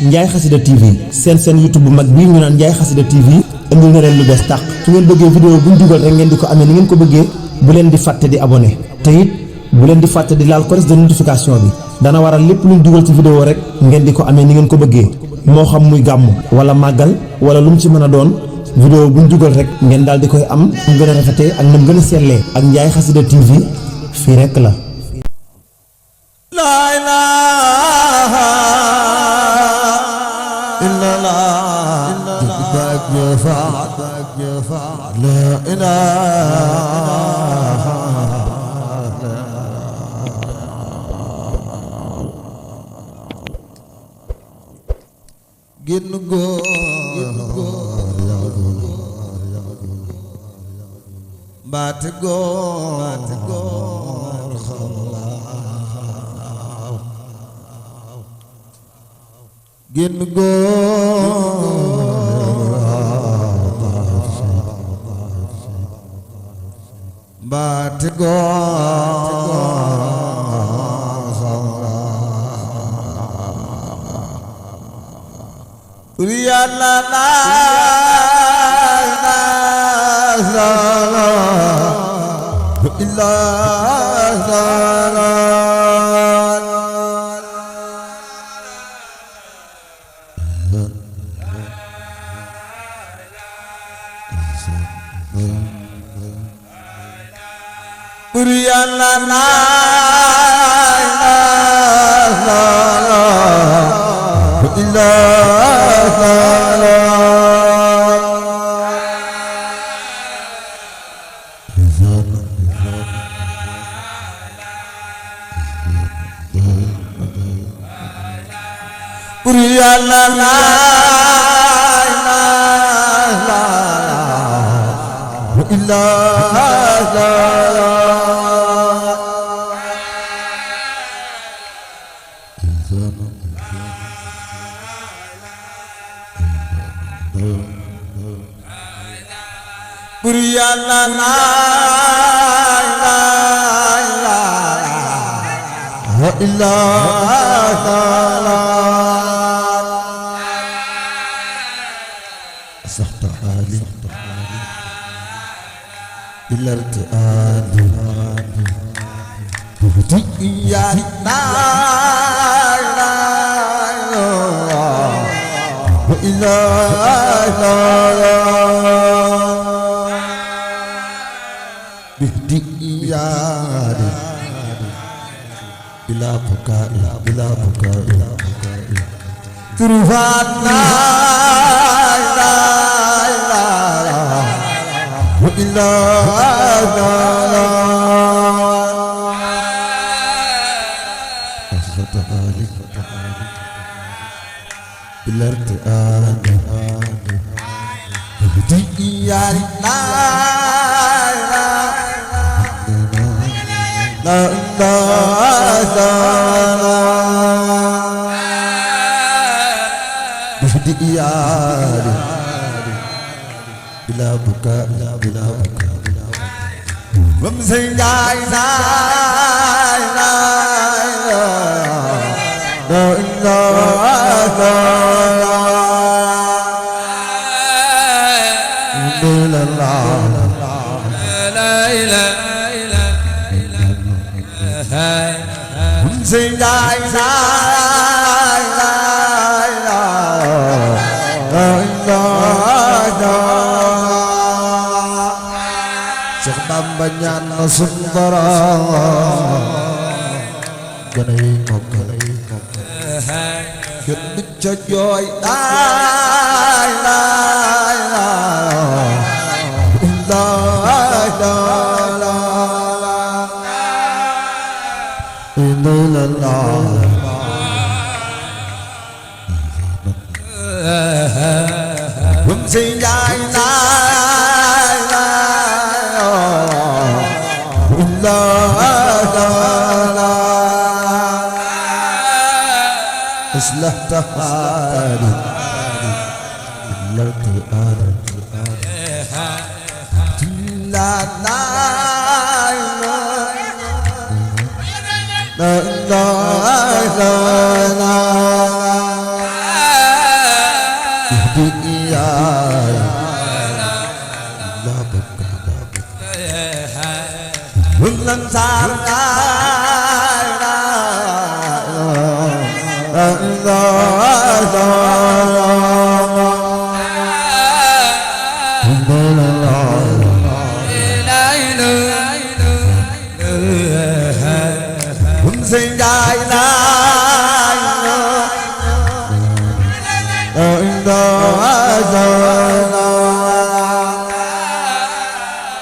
Ndiaye Xasida TV seen YouTube bu mag bii ñu naan Ndiaye Xasida TV indil na leen lu bees tàq su ngeen bëggee vidéo bu ñu dugal rek ngeen di ko amee ni ngeen ko bëggee bu leen di fàtte di abonné te it bu leen di fàtte di laal cloche de notification bi dana waral lépp lu ñu dugal ci vidéo rek ngeen di ko amee ni ngeen ko bëggee moo xam muy gàmmu wala màggal wala lu mu ci mën a doon vidéo bu ñu dugal rek ngeen daal di koy am mu gën a rafetee ak nam gën a sellee ak Ndiaye Xasida TV fii rekk la. La ilaha illallah la ilaha génn góor mbaate góor génn mbaate góor yàlla la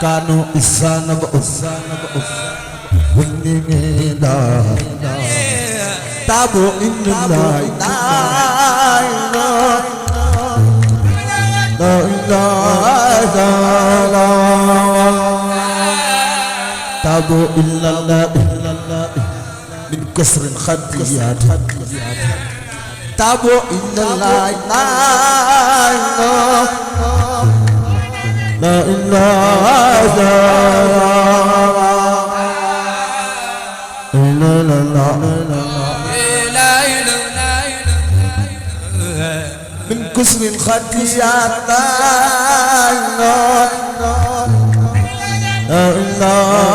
Kanu isana ba winning da tabo in the night tabo illallah min kasrin khadiyat tabo illallah la ilaha illallah min kusrin khadiyat la ilaha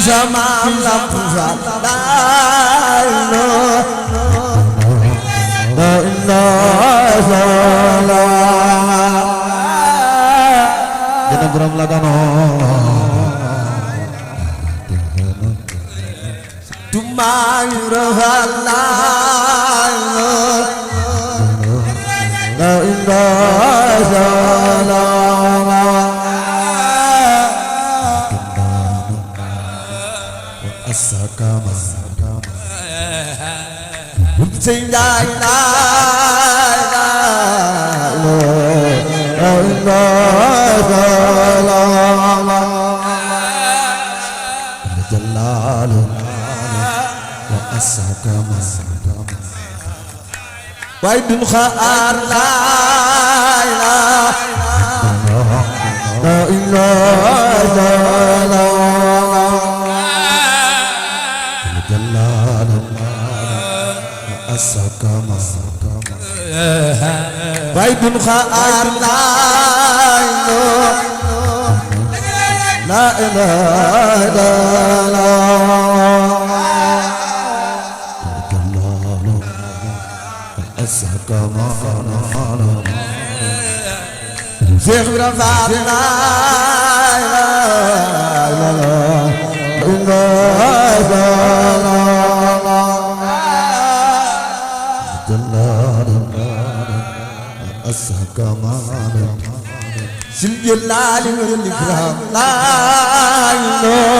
Zaman la pusat la Jana buram lagano Tumai rahala la ilaha Asakama Sing dai la Jalal wa asakama wa idul khaar la ilaha asakama baidun khaar la ilaha illallah asakama Sheikh Ibrahim Fall la Sil jalali wal ikram la ilaha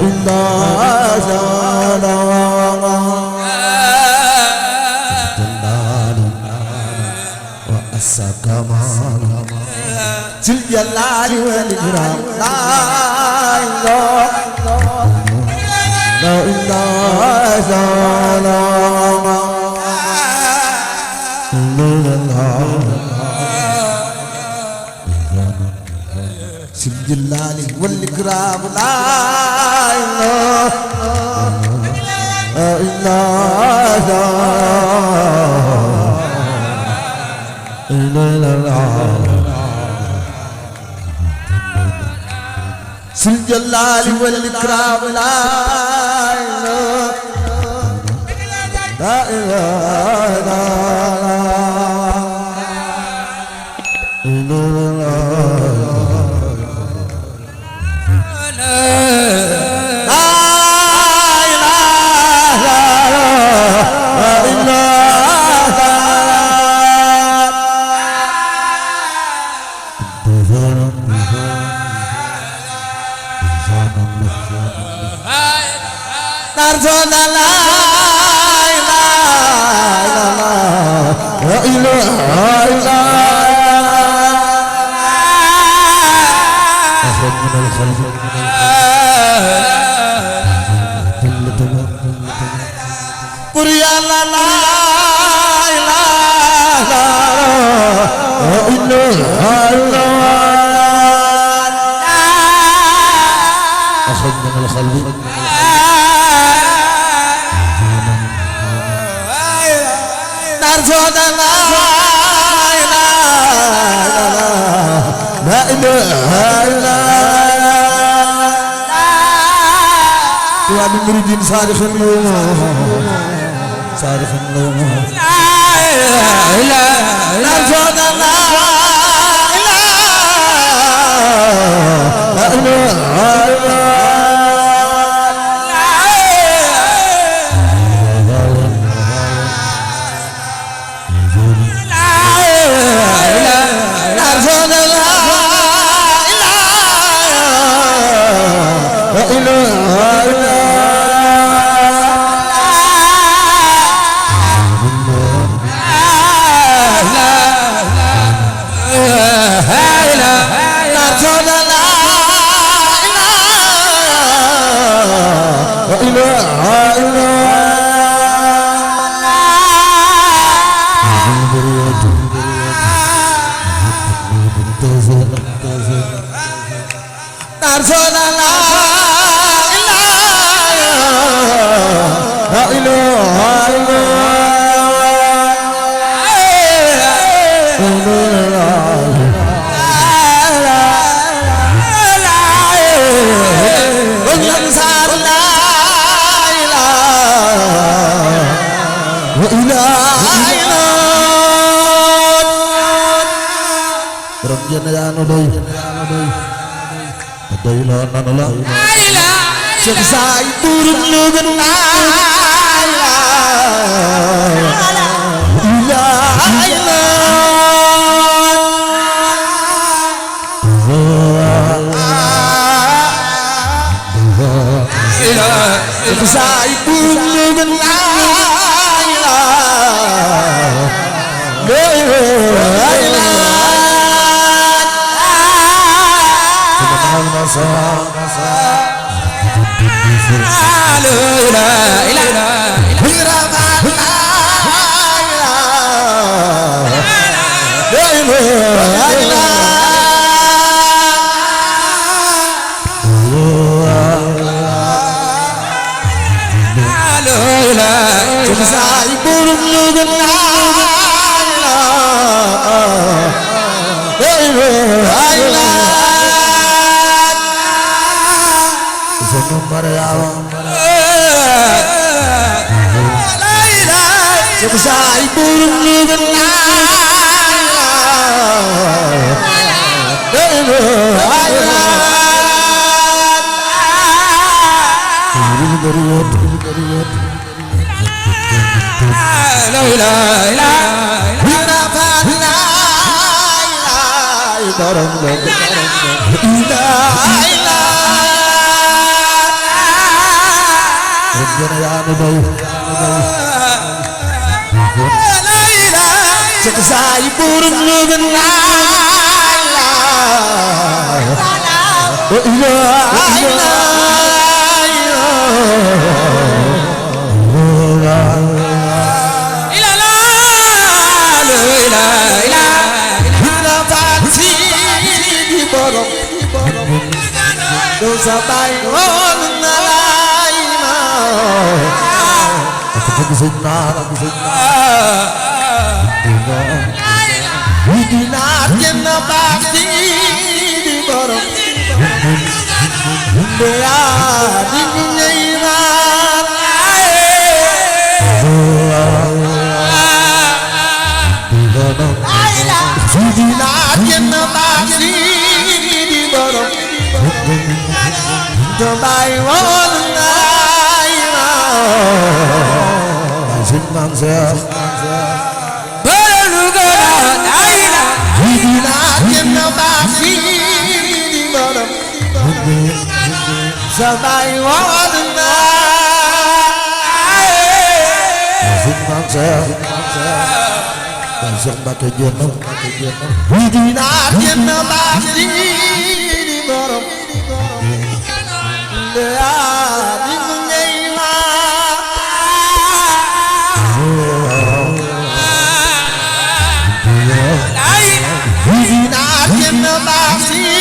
illallah wa asakama Sil jalali wal ikram la ilaha Jalali wal ikram la ilaha illallah Sil jalali wal ikram la ilaha القلب نرجونا لا إله إلا يا المريدين صارخ اليوم صارخ اليوم لا نرجونا لا إله إلا Say turun lugan say turun lugan Hãy subscribe cho kênh Ghiền Mì Gõ để không bỏ lỡ